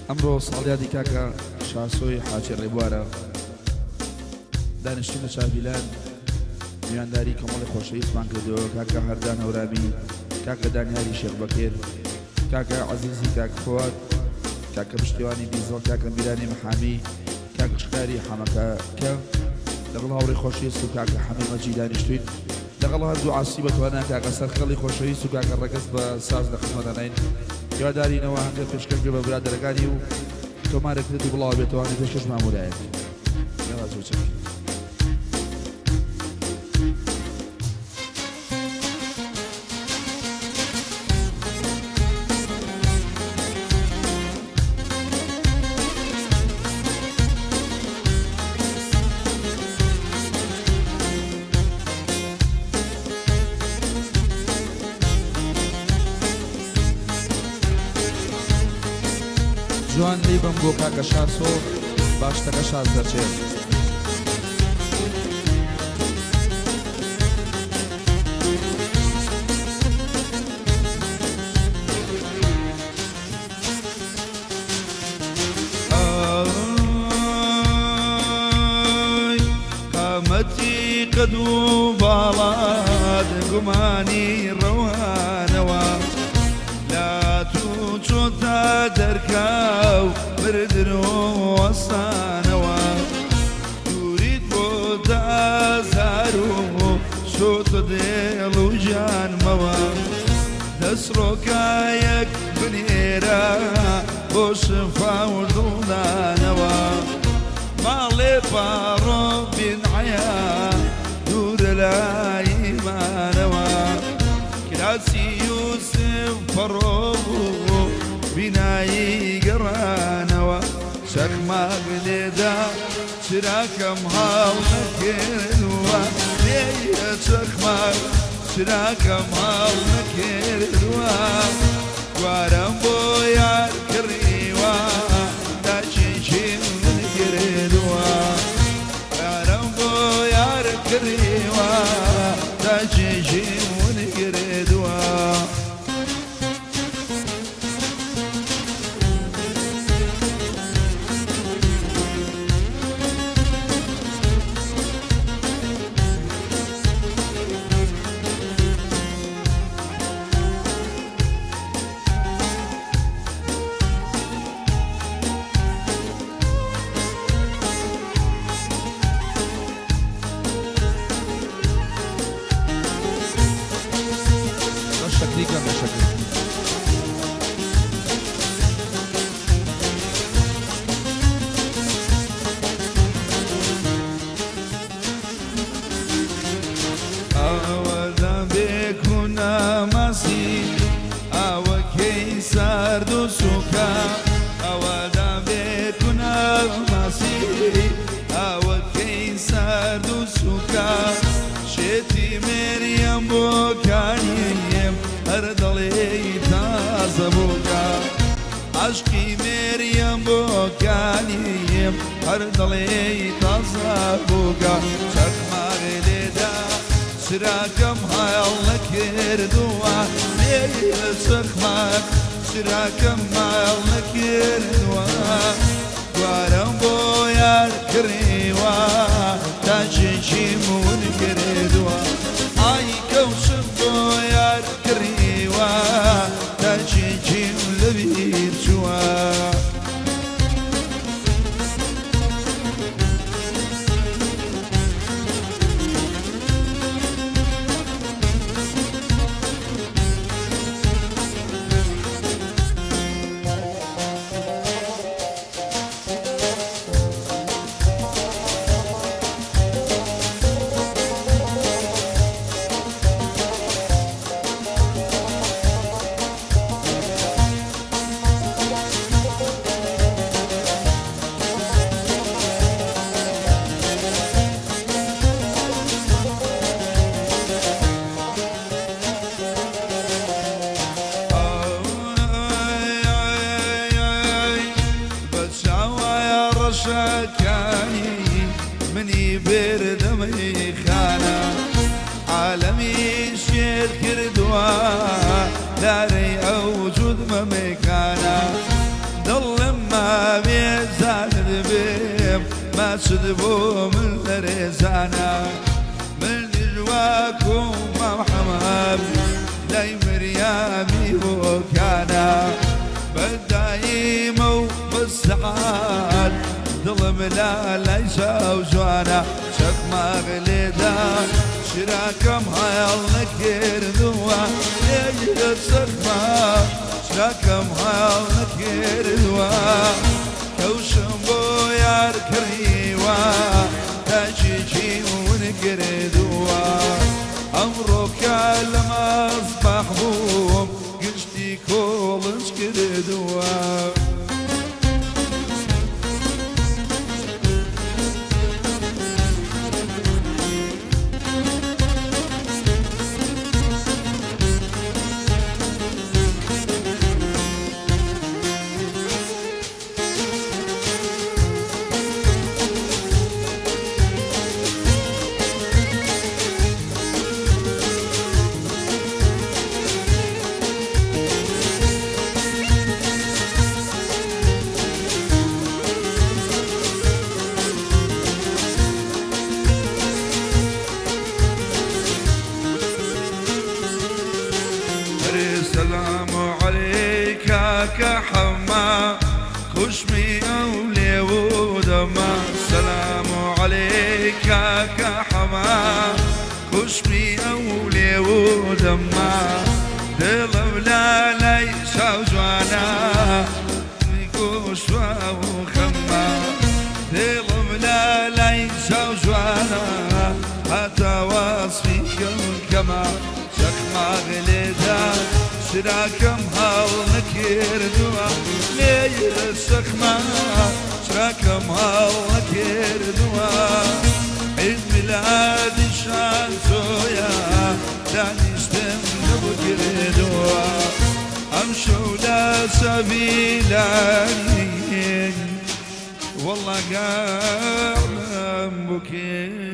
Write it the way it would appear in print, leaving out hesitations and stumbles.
ئەمڕۆ ساڵیادی کاکە شاسۆی حاجی ڕێبوارە. دانیشتین لە چاڤیلان میوانداری کۆمەڵی خۆشەویستمان کردەوە، کاکە هەردان هەورامی، کاکە دانیاری شێخ بەکر، کاکە عەزیزی کاک فواد، کاکە پشتیوانی بیزەڵ، کاکە میرانی محامی، کاک شکاری حەمەکەکە، لەگەڵ هاوڕێی خۆشەویست و کاکە حەمەی مەجید دانیشتوین، لەگەڵ هەردوو عاسی بەتوانا کاکە سەرخێڵی خۆشەویست و کاکە ڕەگەز بە ساز لە خزمەتانین. هیوادارینەوە هەنگە پێشکەش بێ بە برادەرەکانی و تۆمارەکرێت و بڵاو بێتەوانێ پێشکەش مامورایەک. جوان لێی بەم گۆ کاکە شاسۆ با شتەکە شاز دەرچێ. ئای قامەتی قەد و باڵات گومانی ڕەوانەوە لات و چۆتە دەرکاو مردن و وەستانەوە دووریت بۆتە ئازار و چۆتە دڵ و گیانمەوە دەسڕۆکایەک بنێرە بۆ شفا و دڵدانەوە ماڵێ پاڕۆ بینعەیە دوورە لە ئیمانەوە کراسی یوسف پەڕۆ بوو بینایی گەڕانەوە چەخماخ لێدا چراکەم هاڵ نەکردووە لێیە چەخماخ چراکەم هاڵ نەکردووە گوارەم بۆ یار کڕیوە تاکێکی من گردووە گوارەم بۆ یار کڕیوە تاکێکی من گردووە. بە شەکری کەم بە شەکر. ئاوەدان بێ کونا ماسی ئاوەکەی سارد و سوکە ئاوەدان بێ کونا ماسی ئاوەکەی سارد و سوکە شێتی مێریەم بۆ کانیم هەر دەڵێی تازە بووکە عەشقی مێریەم بۆ کانیم هەر دەڵێی تازە بووکە چەخماغێ لێدا چراکەم هایەڵ نەکردووە لێی لە چەخماخ چراکەم مایەڵ نەکردووە گوارەم بۆ یار کڕیوە تاجێکی مون کردووە ئای کەوچم بۆ یار کڕیوە تاجێکیم لەبیر چووە. بە چاوە ڕەشەکانی منی بردە مەیخانە عالەمی شێت کردووە لارەی ئەو جوود مەمێکانە دڵم. چت بۆ من لەرێزانە منیش واکو مام حەمە لای مریامی بۆکانە بەدایمە و بەسەعات دڵم لا لای چاو جوانە چەکماغ لێدا چراکەم هەڵ نەکردووە لێرە چەکما چراکەم هەڵ نەکردووە کەوشم بۆ یار کڕیوە تاجێکی ون کردووە ئەمڕۆکە لە مەسبەح بووم گشتی کۆڵنج کردووە. سلام عليك كحما كشمي أولي ودما سلام عليك كحما كشمي أولي ودما دڵم لا لای چاوجوانە گوشوا و خەمە دڵم لا لای چاوجوانە هەتا وەسفی کەمە چەخماغ لێدا چراکەم هەڵ نەکردووە لێرە چەخما چراکەم هەڵ نەکردووە عید میلادی شان تۆیە دانیشتم نەبکردووە ئەم شەو لە سەبیلانی والله قاعدم بكير.